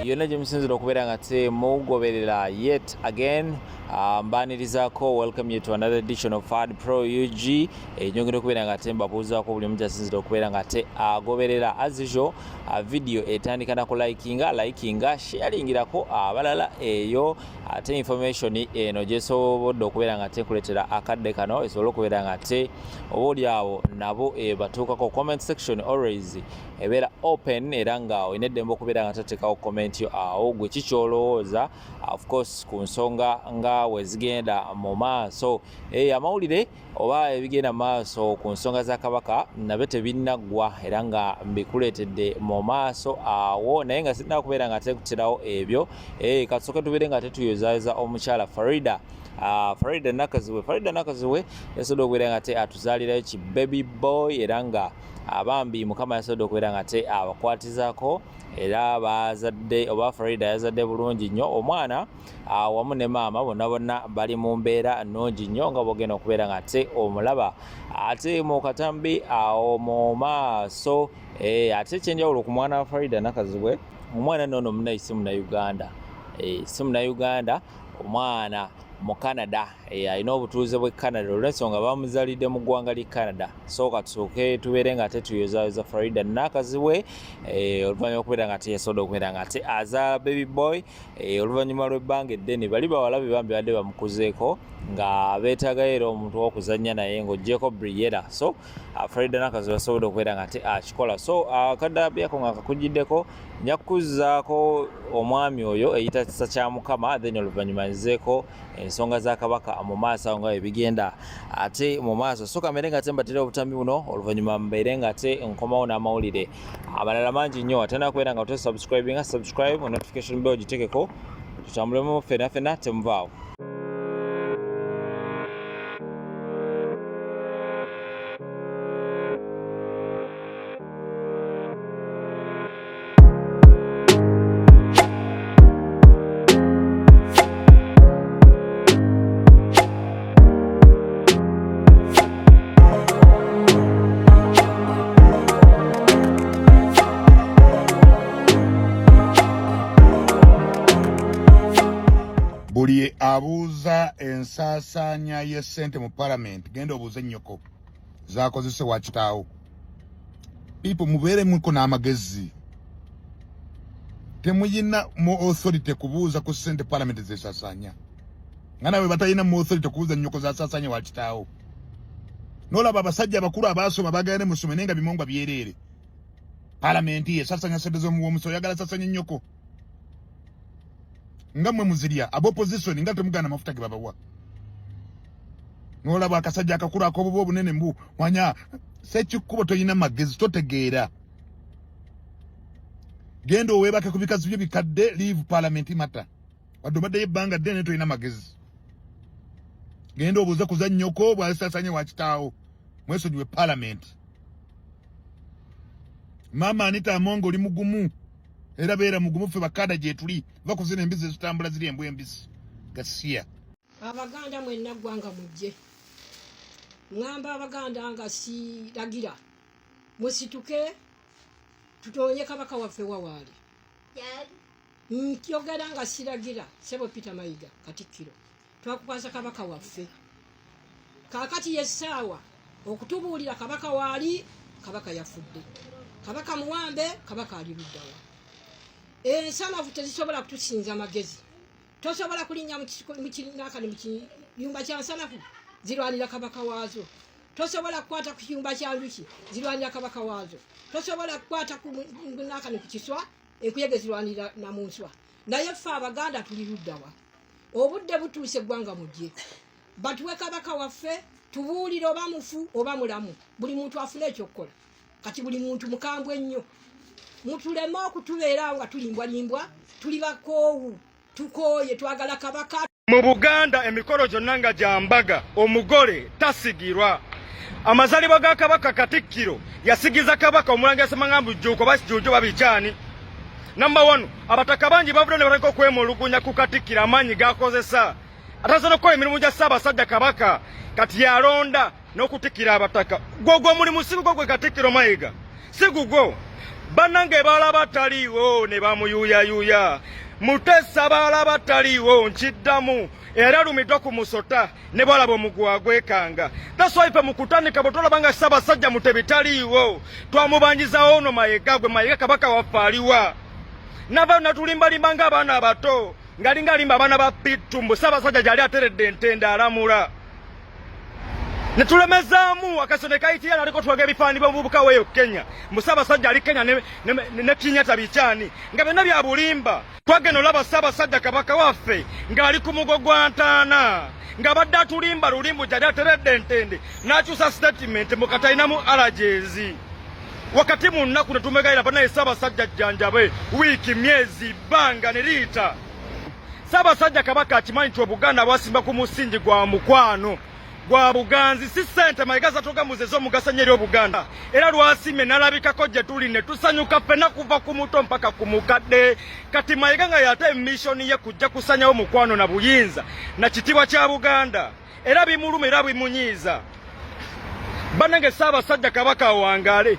Yonna gye musinzira okubeera nga te mugoberera yet again, mbaanirizaako, welcome you to another edition of Fad Pro UG. Enyongera okubeera nga te mbabuuzaako buli omu kyasinzira okubeera nga te agoberera. As usual, video etandika na kulikinga, likinga, sharingirako abalala eyo, ate information eno gyesobodde okubeera nga te nkuleetera akadde kano esobole okubeera nga te oba oli awo nabo ebatuukako. Comment section always ebeera open, era nga olina eddembe okubeera nga toteekawo comment yo awo, gwe kikyolowooza, of course, ku nsonga nga wezigenda mu maaso. Amawulire oba ebigenda mu maaso ku nsonga za Kabaka nabyo tebinnaggwa, era nga mbikuleetedde mu maaso awo, naye nga sirina kubeera nga tekuterawo ebyo. Katusooke tubeere nga tetuyozaayoza omukyala Farida, Farida Nakazibwe. Farida Nakazibwe yasobodde okubeera nga te atuzaalirayo ki baby boy, era nga abambi Mukama yasobodde okubeera nga te abakwatizaako, era bazadde oba Farida yazadde bulungi nnyo omwana wamu ne maama, bonna bonna bali mu mbeera nnungi nnyo nga bwogenda okubeera nga te omulaba ate mu katambi awo mu maaso. Ate ekyenjawulo ku mwana wa Farida Nakazibwe, omwana noono munayi si Munauganda, si Munauganda, omwana mu Canada, alina obutuuze bw'e Canada olw'ensonga bamuzalidde mu ggwanga ly'e Canada. So katusooke tubeere nga ate tuyozayoza Farida Nakazibwe, oluvannyuma okubeera nga teyasobodde okubeera nga ate azaala baby boy, oluvannyuma lw'ebbanga eddene bali bawala be bambi badde bamukuzeeko nga beetaagayo era omuntu ow'okuzannya naye ng'oggyeko Briella. So Farida Nakazibwe yasobodde okubeera nga ate akikola. So akadabyako nga kakugiddeko, nja kukuzzaako omwami oyo eyita Kisa kya Mukama, then oluvannyuma nzeeko ensonga za Kabaka mu maaso awo nga bwe bigenda ate mu maaso. So kambeere nga ate mbatera obutambi buno, oluvannyuma mbeere nga ate nkomawo n'amawulire amalala mangi nnyo. Ate nakubeera nga ote subscribinga, subscribe, notification bell gitekeko, tutambulemu fena fena, temuvaawo. Buli abuuza ensaasaanya y'essente mu palamenti, genda obuuze nnyoko zakozese wa kitaawo. People, mubeeremuko n'amagezi. Temuyina mu authority kubuuza ku ssente palamenti zesaasaanya, nga nawe batalina mu authority kubuuza nnyoko zasaasaanya wa kitaawo. Nolaba abasajja abakulu abaasoma bagenda ne musome, naye nga bimongwa byereere. Palamenti esasanya sente z'omuwomuso, oyagala sasanya nnyoko nga mmwe muzirya. Aba opposition nga temugana mafuta ge babawa. Nolaba akasajja akakulu ak'obuba obunene, mbu wanya Sekikkubo, tolina magezi, totegeera. Genda oweebake ku bikazi byo bikadde. Leave parliament matter. Wadde obaddeyo ebbanga ddene, tolina magezi. Genda obuuze kuza nnyoko bw'asasanye wa kitaawo. Mwesonyiwe parliament. Maama Anita Amongo, oli mugumu era beera mugumu, ffe bakada gyetuli. Va ku zino embizi ezitambula ziri embwa embisi gasiya. Abaganda mwenna, ggwanga mujje. Ŋŋamba Abaganda nga siragira, musituke tutoonye kabaka waffe wawaali. Njogera nga siragira. Sebo Peter Mayiga, Katikkiro, twakukwasa kabaka waffe. Kaakati yessaawa okutubuulira kabaka waali. Kabaka yafudde, kabaka muwambe, kabaka ali luddawa? Ensanafu tezisobola kutusinza magezi. Tosobola kulinnya mukinakani mu kiyumba kya nsanafu, zirwanira kabaka waazo. Tosobola kukwata ku kiyumba kya njuki, zirwanira kabaka waazo. Tosobola kukwata nakani ku kiswa, enkuyege zirwanira namunswa. Naye ffe Abaganda tuli luddawa? Obudde butuuse, eggwanga mujje batuwe kabaka waffe. Tubuulire oba mufu oba mulamu, buli muntu afune ekyokukola. Kati buli muntu mukambwe nnyo, mutuleme okutubeeraawo nga tulimbwalimbwa. Tuli bakoowu, tukooye, twagala kabaka. Mu Buganda emikolo gyonna nga gya mbaga, omugole tasigirwa. Amazaalibwa ga Kabaka, Katikkiro yasigiza Kabaka Omulangira Semagambo Jjuuko bakijjuujo babikyani. Number one, abataka bangi bavudde ne batandika okwemulugunya ku Katikkiro, amaanyi gakozesa atasobola n'okukola emirimu gya Ssaabasajja Kabaka. Kati yalonda n'okutikkira abataka. Gwogwo omulimu si gugwo, gwe Katikkiro Mayiga, si gugwo. Bannange balaba taliiwo ne bamuyuuyayuuya. Mutesa balaba taliiwo nkiddamu era alumiddwa ku musota ne bwalaba omuguwa gwekanga. That's why ffe mu kutandika bwe twalaba nga Ssaabasajja Mutebi taliiwo twamubanjizaawo ono Mayega gwe Mayega kabaka waffe aliwa. Nava natulimbalimba ng'abaana abato ng'alinga alimba abaana ba Pittu mbu Ssaabasajja gyali ateredde entende alamula. Ne tulemezaamu akaso ne kayitira naliko tulaga ebifaananyi by'omuvubuka weeyo Kenya mbu Ssaabasajja ali Kenya ne, ne, ne Kenyatta bikyani nga byonna bya bulimba. Twagenda olaba Ssaabasajja Kabaka waffe ng'ali ku mugo gwa ntaana ng'abadde atulimba lulimbu gyali ateredde entende n'akyusa sitatimenti mbu kati alinamu allergies. Wakati mu nnaku ne tumegayira banaye Ssaabasajja ajjanjabe wiiki myezi bbanga ne liyita. Ssaabasajja Kabaka akimanyi nti Obuganda bwasimba ku musingi gwa mukwano gwa buganzi si ssente Mayiga zatogamuza ez'omugaso nnyo eri Obuganda era lwasiimye n'alabikako gye tuli ne tusanyuka ffenna kuva ku muto mpaka ku mukadde. Kati Mayiga nga yate missoni ye kujja kusanyawo mukwano na buyinza na kitiibwa kya Buganda era bimuluma era bimunyiiza. Bannange Ssaabasajja Kabaka awangaale.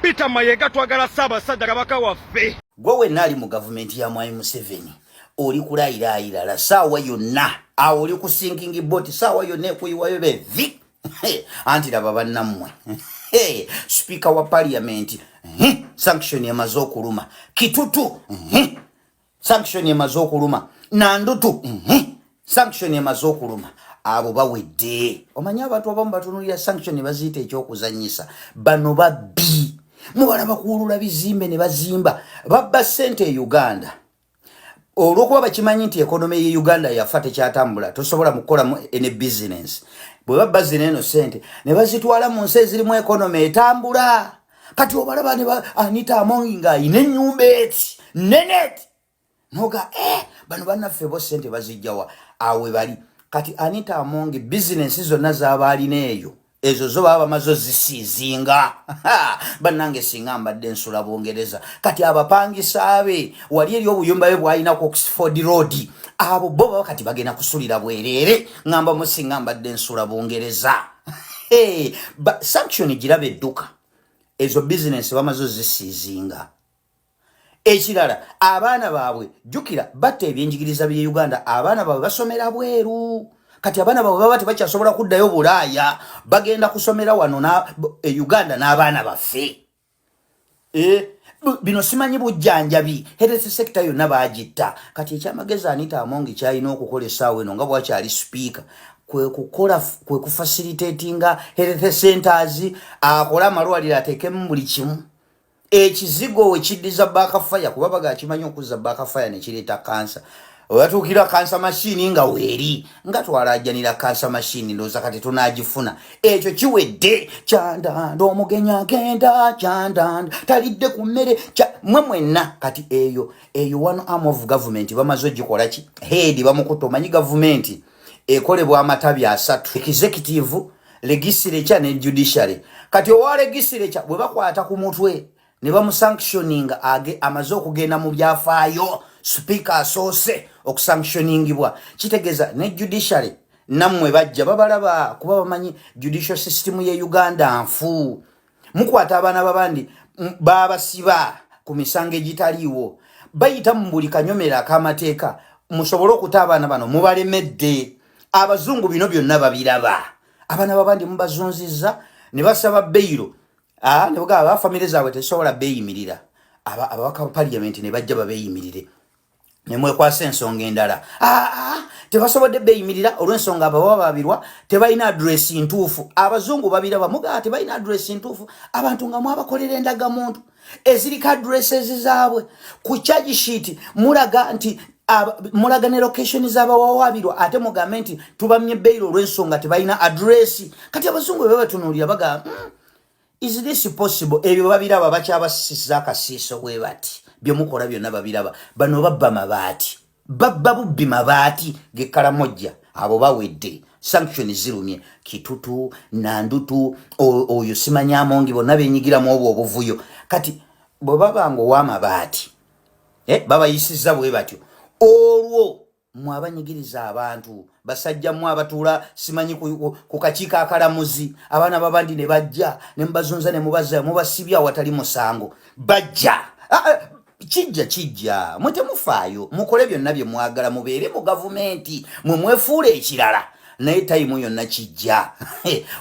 Peter Mayega twagala Ssaabasajja Kabaka waffe. Gwe wenna ali mu gavumenti ya Mwami Museveni oli kulayiraayirala saawa yonna awo oli ku sinking boat saawa yonna ekuyiwayo be vi anti laba bannammwe sipiika wa parliament sanction emaze okuluma kitutu sanction emaze okuluma nandutu sanction emaze okuluma abo bawedde omanyi abantu abamu batunulira sanction ne baziyita ekyokuzanyisa bano babbi mubalaba kuwulula bizimbe ne bazimba babba ssente e Uganda olwokuba bakimanyi nti economy ye Uganda yafa tekyatambula tosobola mukukolamu ene business bwe babba zino eno ssente ne bazitwala mu nsi ezirimu economy etambula kati obalaba ne Anita Among ng'ayina ennyumba eti nnene eti noga bano bannaffe bo ssente bazijjawa awe bali kati Anita Among bizinensi zonna z'aba alina eyo ezo zo baba bamaze ozisiizinga bannange singa mbadde nsula Bungereza kati abapangisa be wali eri obuyumba bwe bwalina ku Oxford Road abo bo baba kati bagenda kusulira bwereere ngamba mu singa mbadde nsula Bungereza sanction giraba edduka ezo bizinensi bamaze ozisiizinga ekirala abaana baabwe jjukira batta ebyenjigiriza by'e Uganda abaana baabwe basomera bweru kati abaana baabwe baba tebakyasobola kuddayo Bulaaya bagenda kusomera wano e Uganda n'abaana baffe bino simanyi bujjanjabi health sector yonna bagitta kati ekyamagezi Anita Among kyalina okukola essaawa eno nga bwakyali sipiika kwe kukola kwe kufacilitatinga health centers akole amalwaliro ateekemu buli kimu ekizigo wekiddiza backfire kuba baga kimanyi okuzza backfire nekireeta kansa webatuukira kansa mashini nga weeri nga twalajanira kansa mashini ndowooza kati tunagifuna ekyo kiwedde kyandanda omugenyi agenda kyandanda talidde ku mmere mwe mwenna kati eyo eyo one arm of government bamaze ogikola ki head bamukutta omanyi gavumenti ekolebwa amatabi asatu executive legislature ne judiciary kati owa legislature bwe bakwata ku mutwe ne bamusanctioninga amaze okugenda mu byafaayo speaker asoose okusanctioningibwa kitegeeza ne judiciary nammwe bajja babalaba kuba bamanyi judicial system ye Uganda nfu mukwata abaana babandi babasiba ku misango egitaliiwo bayita mu buli kanyomero ak'amateeka musobole okuta abaana bano mubalemedde abazungu bino byonna babiraba abaana babandi mubazunzizza ne basaba beyiro ne bagamba aba famire zaabwe tezisobola beeyimirira ababaka ba parliament ne bajja babeeyimirire ne mwekwasa ensonga endala tebasobodde beeyimirira olw'ensonga abawababirwa tebalina address ntuufu abazungu babiraba mugaa tebalina address ntuufu abantu nga mwabakolera endagamuntu eziriko addresses zaabwe ku charge sheet mulaga nti mulaga ne location z'abawawabirwa ate mugambe nti tubamye beyiro olw'ensonga tebalina address kati abazungu bwe babatunuulira bagamba is this possible ebyo babiraba bakyabasisiza akasiiso bwe bati byemukola byonna babiraba bano babba mabaati babba bubbi mabaati gekalamojja abo bawedde sanction zirumye kitutu nandutu oyo simanyi Amongi bonna benyigiramu obwo obuvuyo kati bwe babanga ow'amabaati babayisizza bwe batyo olwo Mwe abanyigiriza abantu, basajja mwe abatuula simanyi ku kakiiko akalamuzi, abaana babandi ne bajja ne mubazunza ne mubazza mubasibya awatali musango. Bajja ah, ah, kijja kijja, mwe temufaayo, mukole byonna bye mwagala, mubeere mu gavumenti, mwe mwefuula ekirala, naye tayimu yonna kijja.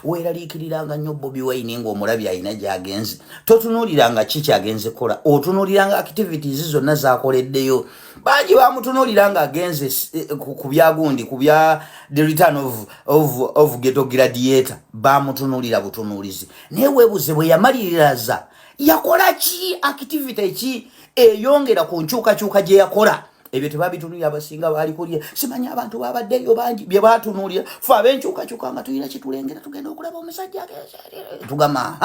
Weeraliikiriranga nnyo Bobi Wine ng'omulabi alina gy'agenze. Totunuuliranga ki kyagenze kukola, otunuuliranga activities zonna z'akoleddeyo. Bangi bamutunuulira ng'agenze eh, ku byagundi, ku bya the return of ghetto gladiator, bamutunuulira butunuulizi. Naye weebuze bwe yamaliriraza yakola ki, activity ki eyongera ku nkyukakyuka gye yakola. Ebyo tebabitunulira. Abasinga baali kulya simanyi abantu babaddeyo bangi bye batunuulira. Fe ab'enkyukakyuka nga tulina kyetulengera, tugenda okulaba omusajja tugamba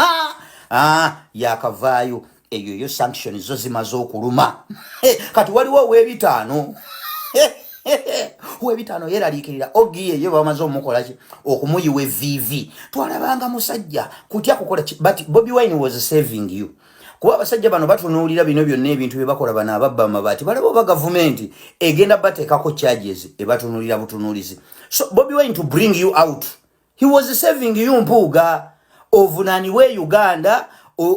yakavaayo. Eyo yo sanction zo zimaze okuluma. Kati waliwo ow'ebitaano, ow'ebitaano yeeraliikirira ogiye ye bamaze omukolaki, okumuyiwa eviivi. Twalabanga musajja kutya kukola, but Bobi Wine was saving you, kuba abasajja bano batunuulira bino byonna ebintu bye bakola. Bano ababba amabaati balaba oba gavumenti egenda bateekako charges, ebatunuulira butunuulizi. So Bobi Wine, to bring you out, he was saving you. Mpuuga ovunaanibwe Uganda,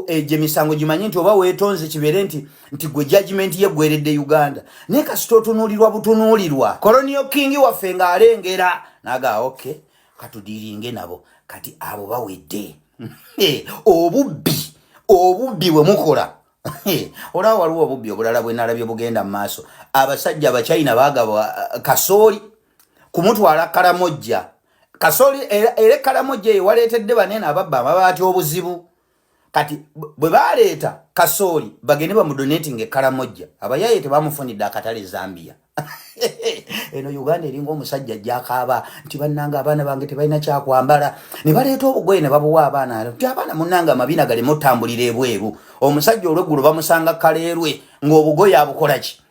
egyo emisango gimanye nti oba weetonze, kibeere nti gwe judgment ye gweredde Uganda. Naye kasita otunuulirwa butunuulirwa colonial king waffe ng'alengera naga, ok, katudiringe nabo. Kati abo bawedde obubbi, obubbi bwe mukola. Olaba waliwo obubbi obulala bwe nalabye bugenda mu maaso. Abasajja Abachina bagaba kasooli kumutwala Kalamojja. Kasooli era Kalamojja eyo waleetedde banene ababba amabaati obuzibu. Kati bwe baleeta kasooli bagende bamudonating e Kalamojja, abayaye tebamufunidde akatale Zambia. Eno Uganda eringa omusajja ajjakaaba nti bannanga abaana bange tebalina kyakwambala, ne baleeta obugoye ne babuwa abaana nti abaana munnanga amabina galeme otambulira ebweru. Omusajja olweggulo bamusanga Kaleerwe ng'obugoye abukola ki,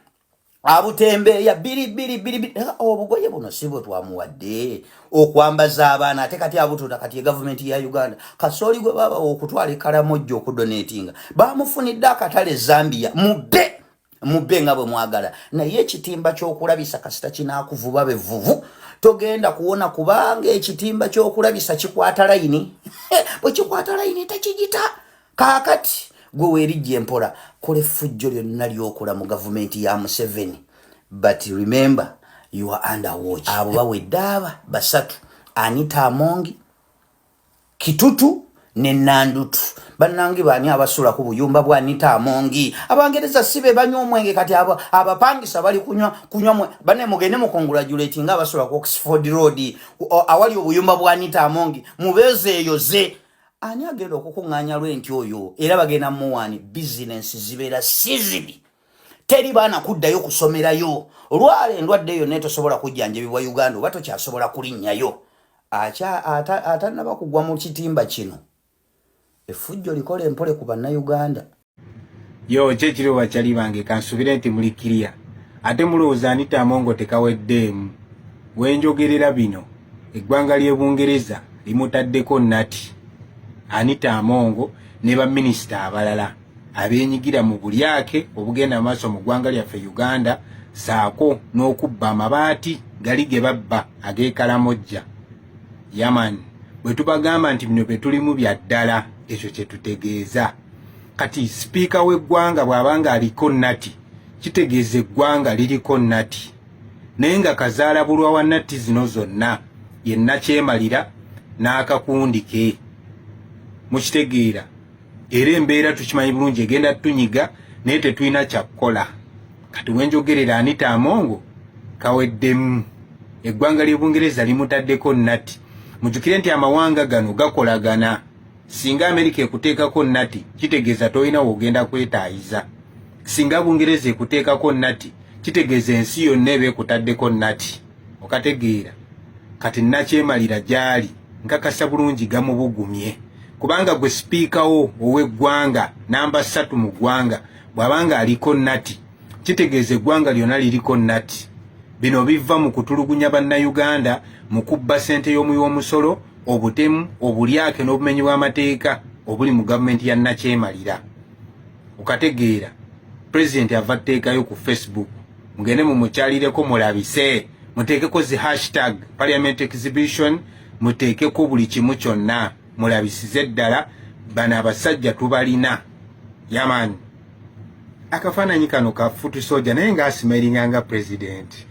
abutembeeya bbiri bbiri bbiri bbiri. Obugoye buno si bwe twamuwadde okwambaza abaana, ate kati abutunda. Kati egavumenti ya Uganda kasooli gwe babawa okutwala e Kalamojja okudonatinga, bamufunidde akatale Zambia. Mubbe, mubbe nga bwe mwagala, naye ekitimba ky'okulabisa kasita kinaakuvuba bevuvu, togenda kuwona, kubanga ekitimba ky'okulabisa kikwata layini. Bwe kikwata layini tekigita. Kaakati gwe weerijja empola, kola effujjo lyonna lyokola mu gavumenti ya Museveni, but remember, you are under watch. Abo bawedde, aba basatu: Anita Amongi, Kitutu ne Nandutu. Bannange, baani abasula ku buyumba bwa Anita Amongi? Abangereza si be banywa omwenge? Kati abapangisa bali kunywa kunywa. Bane mugende mukongratulate nga abasula ku Oxford Road awali obuyumba bwa Anita Amongi, mubeezeeyoze. Ani agenda okukuŋŋaanya lwenti oyo? Era bagenda muwaani, bizinensi zibeera sizidi, teri baana kuddayo kusomerayo. Olwala endwadde yonna etosobola kujjanjabibwa Uganda, oba tokyasobola kulinnyayo. Atannaba kugwa mu kitimba kino, effujjo likola empole ku Bannayuganda. Yo ki ekiriwo, bakyali bange? Kansubire nti muli kiriya. Ate mulowooza Anita Amongo tekaweddeemu? Wenjogerera bino, eggwanga ly'e Bungereza limutaddeko nati Anita Amongo ne baminisita abalala abeenyigira mu bulyake obugenda maaso mu ggwanga lyaffe Uganda, saako n'okubba amabaati gali ge babba ag'e Kalamojja. Yaman, bwe tubagamba nti bino bye tulimu bya ddala, ekyo kye tutegeeza. Kati sipiika w'eggwanga bw'aba nga aliko nati, kitegeeza eggwanga liriko nati. Naye nga kazaala bulwa wa natti zino zonna ye Nakyemalira n'akakundi ke. Mukitegeera? Era embeera tukimanyi bulungi egenda tunyiga, naye tetulina kyakukola. Kati wenjogerera, Anita Amongo kaweddemu, eggwanga ly'e Bungereza limutaddeko nati. Mujjukire nti amawanga gano gakolagana. Singa Amerika ekuteekako nati, kitegeeza tolina wogenda kwetaayiza. Singa Bungereza ekuteekako nati, kitegeeza ensi yonna eba ekutaddeko nati. Okategeera? Kati Nakyemalira gyali, nkakasa bulungi gamubugumye, kubanga gwe sipiikawo ow'eggwanga namba 3 mu ggwanga, bw'abanga aliko nati, kitegeeza eggwanga lyonna liriko nati. Bino biva mu kutulugunya Bannayuganda, mu kubba ssente y'omuwi w'omusolo, obutemu, obulyake n'obumenyi bw'amateeka obuli mu gavumenti ya Nakyemalira. Okategeera? Pulezidenti ava tteekayo ku Facebook. Mugende mumukyalireko, mulabise, muteekeko zi hashtag parliament exhibition, muteekeko buli kimu kyonna, mulabisize ddala. Bano abasajja tubalina yamaanyi. Akafaananyi kano ka foot soldier, naye ng'asmilinga nga president.